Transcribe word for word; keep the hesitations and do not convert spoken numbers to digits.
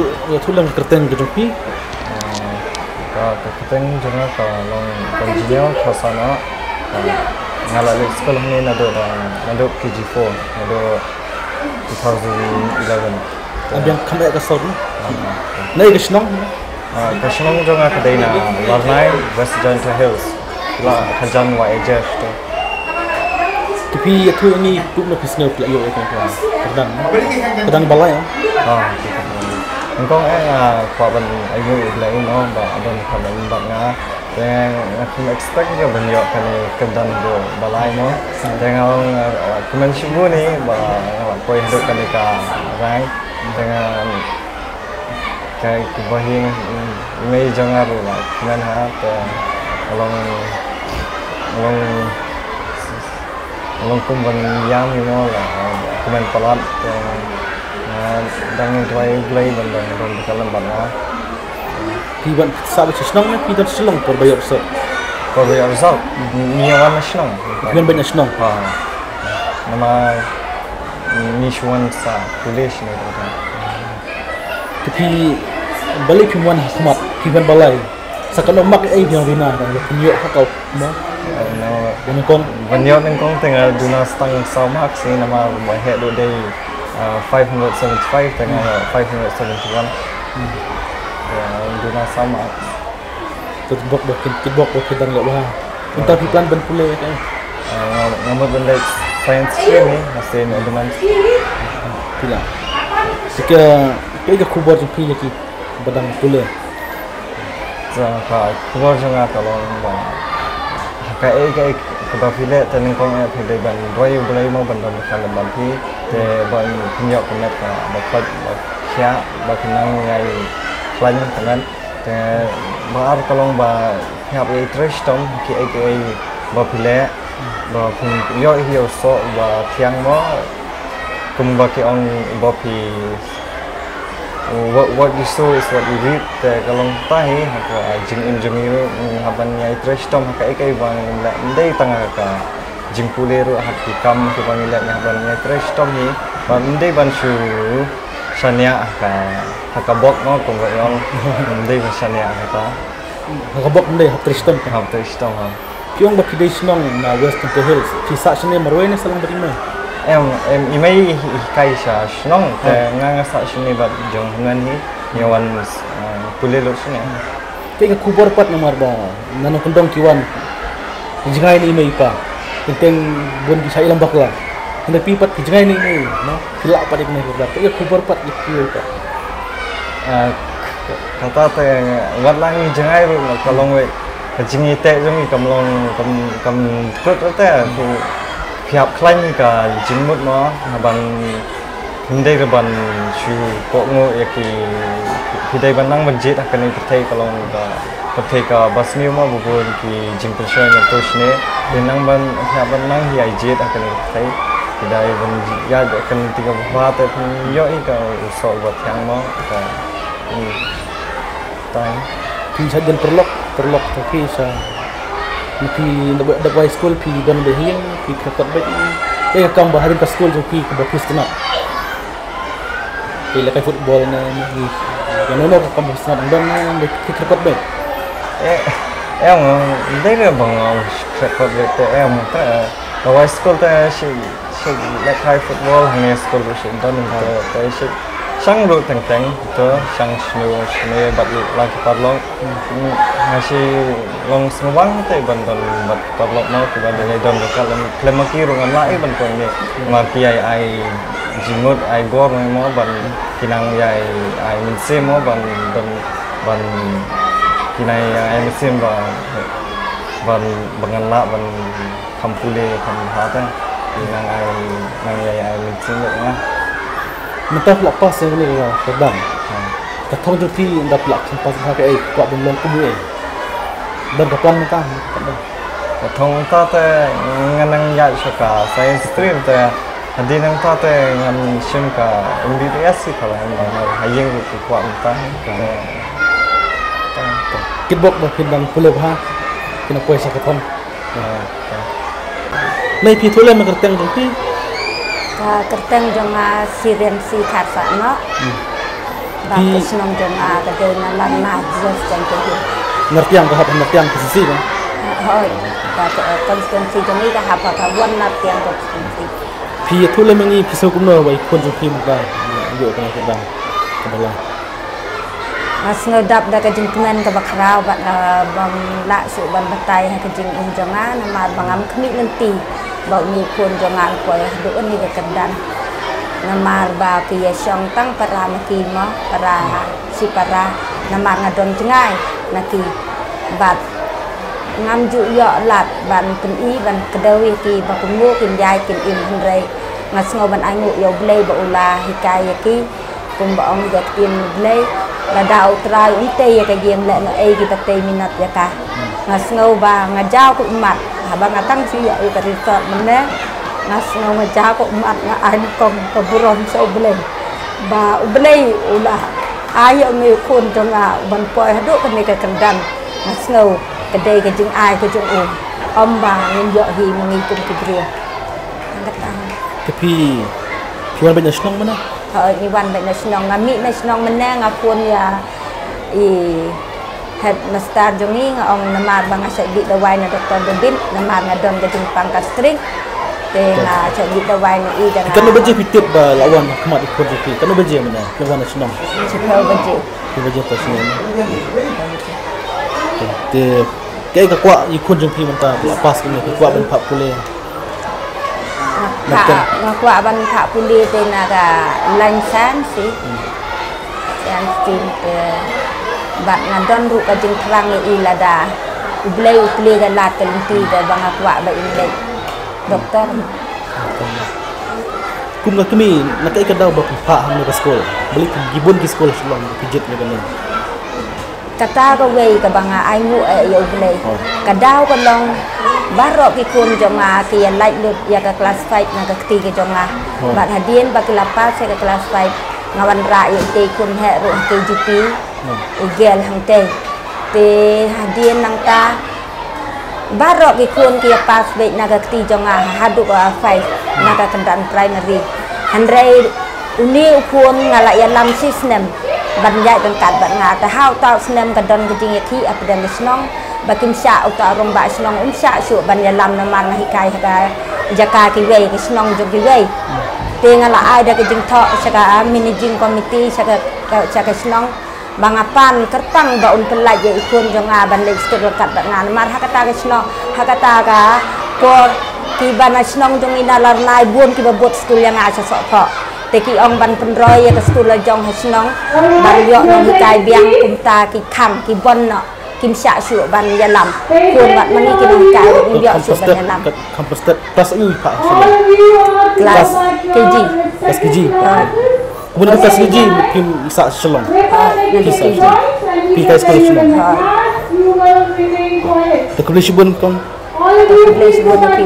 Ïathuh lem ka kyrteng ka jong phi. Ka kyrteng jong nga ka long Engineer Khasana. Nga la leit skul hangne naduh naduh K G four naduh two thousand eleven. Ym biang kham eh ka sor ne. Naei ka shnong? Ka shnong jong nga ka dei na Larnai, West Jaintia Hills. La ka jan wa ejef tu. Ki phi ïathuh ïa ngi kumno phi sngew phi la ïoh ïa ka kyrdan, kyrdan ba lai. Nyngkong eh nga kwah ban ïoh ïa u Blei mo ba don ka ban bad nga. Te nga khlem expect ïa ban ïoh kane ka kyrdan ba lai mo. Te nga ong kmen shibun hi ba nga la poi haduh kane ka rank. Te nga Ka, ka ba hi, mm, i mei jong nga ruh la kmen ha, te ka long, ka long, ka long kum ban ïam hi mo la kmen palat, te nga dang duwai Blei ban dang don ka lem bad nga. Phi wan sah beit sha shnong ne phi don sha Shillong por ba ïoh result? Por ba ïoh result, ngi wan na shnong. Phi wan beit na shnong? Ha. Namar ngi shu wan sa pule shane. Te phi, balei phim wan ha khmat, phi wan balei? Sa katno mark ei phi ïoh bina, phin ïoh ha ka mo? Ban nyngkong. Ban ïoh nyngkong te nga duna sa tang saw mark shisha namar ba heh duh dei, ah, five hundred seventy-five te nga ïoh five hundred seventy-one. Te duna saw mark. Te kitbok ba phi, kitbok ba phi dang ïoh bha. Mynta phi plan ban pule ïa kaei? Ah, nga, nga mut ban leit science stream hi, nga sdang elementary. Phi la. Te ka, kaei ka khubor jong phi ïa ki ba dang pule? Sa ka khubor jong nga ka long ba kaei kaei kaba phi leh te nyngkong eh phi dei ban duwai U Blei mo ban don bynta lem bad phi te ban pynïoh ka met kaba khlaiñ ba khiah ba phin nang ïai khlaiñ ka met. Te ba ar ka long ba phi hap ïai trei shitom ha kiei kiei ba phi leh ba phin ïoh ïa u soh ba thiang mo, kumba ki ong ba phi, what, what you sow is what you reap. Te ka long kata hi ha ka jingim jong ngi ruh, ngi hap ban ïai trei shitom ha kaei kaei ba ngim leh, ym dei tang ha ka jingpule ruh, ha ki kam kiba ngi leh ngi hap ban ïai trei shitom hi ba ym dei ban shu shaniah ha ka, ha ka bok mo, kumba ong, ym dei ban shaniah ha kata. Ha ka bok ym dei, hap trei shitom. Hap trei shitom ha. Phi ong ba phi dei shnong na West Jaintia Hills, phi sah shane marwei ne salang bad i mei? Em, em, i mei hi, hikai sha shnong, te nga nga sah shane bad jong hynmen hi, ngi wan, eh, pule lut shane. Te ka khubor pat namar ba na nongkyndong ki wan jngai na i mei i pa. Teng teng bun ki shah ïalam bakla. Hynrei phi pat ki jngai na i mei, no? Phi lah pat ïa kane ka khubor. Te ka khubor pat ïa phi pat. Ah, kata te wat la ngi jngai ruh ka long wei. Ka jingïateh jong ngi kam long kam, kam kut ruh te. Phi hap khlaiñ ka jingmut mo, ban Ym dei ruh ban shu kohnguh ïa ki, phi dei ban nang ban jied ha kane ka pyrthei ka long ka pyrthei kaba sniew mo, ba bun ki jingpynshoi nangto shane. Phi nang ban, phi hap ban nang ïai jied ha kane ka pyrthei. Phi dei ban ïaid ha kane ka pyrthei kaba bha te phin ïoh ïa ka u soh uba thiang mo, ka, hmm. Tang. Phi sa jan paralok, paralok te phi sa. Phi da, da bai skul phi don beit ha ïing, phi kyrpad beit. Eh, ka kam ba hadien ka skul jong phi kaba phi sngewtynnat. Phi lehkai football ne, ne, ne, ne, ne, ka kam ba phi sngewtynnat don ne, ne, phi kyrpad beit. Eh, em, dei ne ba nga kyrpad beit te em, te, da bai skul te shi Shi lehkai football hangne skul ruh shi don te, te shi shang ruh teng teng te shang shnu shne bad la ki paralok. Nga shi long sngewbang te ban don bad paralok no kiba dei don ka lem khlem ma ki ruh ngam lah ban poi ne. Ma ki ai ai jingmut ai bor mo ban ki nang ai ai mynsiem mo ban don ban ki nang ai mynsiem ba ban ban ngan lah ban Kham pule kham bha te. Nang ai nang ïa ai mynsiem bad nga. Mynta phi la pass ïa kane ka dang. Ka thong jong phi ynda phi la kham pass bha kaei kwah ban long kum uei? Don ka plan mynta. Ka thong mynta te nga nang ïaid sha ka science stream te. Hadien nangta te ngan shim ka M B B S hi ka la ha ïing ruh kwah mynta. Kitbok ba phin dang pule bha phin poi sha ka thong. Nei phi, ïathuh lem ïa ka kyrteng jong phi. Ka kyrteng jong nga Sirem Si Kharsahnoh. Ba ka shnong jong nga ka dei na Larnai West jong ka hi. Nartiang ka hap Nartiang ka sisi ba. Hoi, ba ka, eh, constituency jong ngi ka hap ha ka wan Nartiang constituency. Phi ïathuh lem ïa ngi phi sngew kumno ba i khun jong phi mynta ïoh ka kyrdan kaba lai. Nga sngew dap da ka jingkmen kaba khraw bad nga bym lah shuh ban batai ha ka jingim jong nga namar ba ngam khmih lynti ba une u khun jong nga un poi haduh kane ka kyrdan. Namar ba ki ïa shong tang para ma ki mo, para shipara, namar nga don jngai na ki. Bad ngam ju ïoh lad ban pyni ban kdew ïa ki ba kumno kin ïai kin im, hynrei nga sngew ban ainguh ïa U Blei ba u la hikai ïa ki. Kumba ong ïa ka ktien U Blei, lada U Trai um tei ïa ka ïing lehnohei kiba tei minot ïa ka. Nga sngew ba nga jaw ka ummat haba nga tang shu ïoh ïa ka result mynne. Nga sngew nga jaw ka ummat, nga ai nyngkong ka burom sha U Blei ba U Blei u la ai ïa une u khun jong nga ban poi haduh kane ka kyrdan. Nga sngew ka dei ka jingai ka jong u, ym ba ngin ïoh hi ma ngi kum ki briew. Te phi, phi wan beit na shnong mynne? Hooid, ngi wan beit na shnong. Nga mih na shnong mynne, nga phone ïa i headmaster jong ngi, nga ong namar ba nga shait bih dawai na Doctor David, namar nga don ka jingpang ka string. Te nga shait bih dawai na i. Katno baje phi tip ba la wan ha khmat i khun jong phi? Katno baje mynne phi wan na shnong? Shiphew baje. Shiphew baje ka shnong. Te kaei ka kwah i khun jong phi mynta, la pass kane, phi kwah ban phah pule? Nga kwah, nga kwah ban phah pule te na ka line science, science stream te. Bad nga don ruh ka jingthrang ïa i lada U Blei u plie ka lad ka lynti te ba nga kwah ba in leit doctor. Kum ka kmie, na kaei ka daw ba phi phah hangne ka skul? Balei ki bun ki skul Shillong phi jied ïa kane? Kata kawei kaba nga ainguh eh ïa U Blei. Ka daw ka long baroh ki khun jong nga ki ïa lait lut ïa ka class five na ka kti ka jong nga. Bad hadien ba ki la pass ïa ka class five, nga wanrah ïa itei i khun heh ruh ha K G P, i girl hangtei. Te hadien nangta baroh ki khun ki ïa pass beit na ka kti jong nga haduh ka five na ka kyrdan primary. Hynrei une u khun nga la ïalam shi snem ban ïaid ryngkat bad nga. Te ha uta u snem ka don ka jingïakhih hapdeng ka shnong ba kim shah, uta u rangbah shnong um shah shuh ban ïalam namar nga hikai ha ka jaka kiwei, ka shnong jong kiwei. Te nga la ai da ka jingthoh sha ka managing committee, sha ka, ka, sha ka shnong. Ba nga pan kyrpang ba un pyllait ïa i khun jong nga ban leit skul ryngkat bad nga namar ha kata ka shnong, ha kata ka por kiba na shnong jong ngi na Larnai bun kiba bud skul ïa nga sha Sohphoh. Te ki ong ban pynroi ïa ka skul la jong ha shnong ban ïoh nonghikai biang, kumta ki khang ki bun noh kim shah shuh ban ïalam. Khun bad ma ngi ki nonghikai ruh ngim ïoh shuh ban ïalam. Kam pynstad, kam pynstad klas aïu phi phah ha shnong? Klas K G. Klas K G. Kumne ka klas K G phim sah Shillong? Phi sah Shillong. Phi hikai skul Shillong. Te khublei shibun kong. Khublei shibun ïa phi.